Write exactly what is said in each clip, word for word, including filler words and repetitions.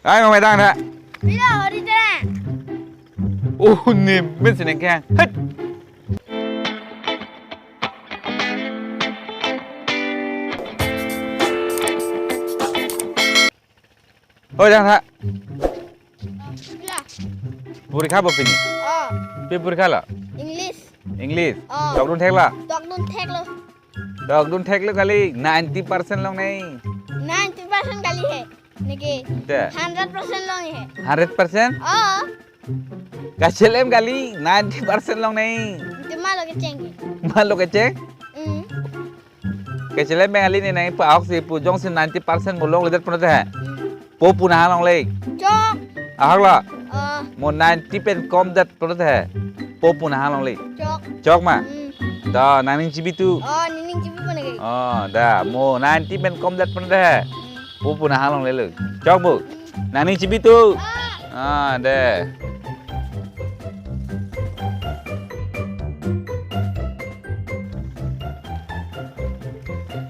Ai, mama dang tha. Pilo, hori tha. Oh, ne, men sineng kang. Hei. Oi, dang tha. Pila? Porikha bo pini? Oh. Pi porikha lo? English. English? Oh. Tokdun thek lo? Tokdun thek lo. Tokdun thek lo kali, ninety percent longnei. Ninety percent kali he. Neke. Te. Hundred percent longnei he. Hundred percent? Oh. Kachelem kali, ninety percent longnei. Te ma lo kecheng ke? Ma lo kecheng? Mm. Kachelem pen kali ne nangpu ahok si pu jongsi ninety percent mo longledet pulote he. Mm. Po pu nahang longle. Chok. Ahok lo? Oh. Mo ninety pen komdet pulote he. Po pu nahang longle. Chok. Chok ma? Mm. Da, nangning chibi tu. Oh, nangning chibi pu neke. Oh, da, mo ninety pen komdet pulote he. Mm. Po pu nahang longle lo. Chok bo. Mm. Nangning chibi tu. Ah. Ah, de.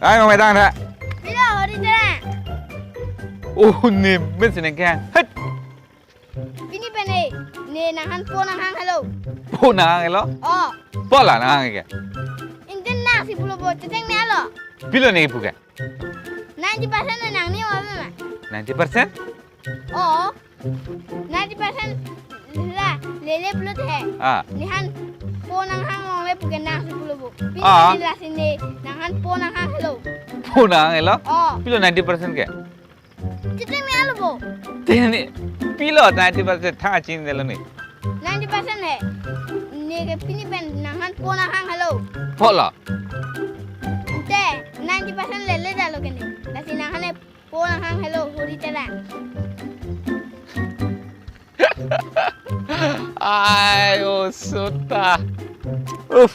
Ai, mama dang tha. Pilo, hori tha. Oh, ne, men sineng kang. Hei. Pini pen ne, ne nanghan po nanghang helo. Po nanghang helo? Oh. Po la nanghang ke? Intin nang si pulo bo, cheteng ne lo. Pilo ne pu ke? Ninety percent ne nangning ave ma? Ninety percent? Oh. Ninety percent la, lele pulote he. Ah. Nehan po nanghang longle pu ke nang si pulo bo. Pini Ah. ne lasi ne, nanghan po nanghang helo. Po nanghang helo? Oh. Pilo ninety percent ke? Cheteng ne lo bo. Te ne, pilo ninety percent tha chin de lo ne. Ninety percent he. Neke pini pen nanghan po nanghang helo. Po lo? Te, ninety percent lele da lo ke ne. Lasi nanghan ne po nanghang helo, hori tha. Ai, o sota. Uff.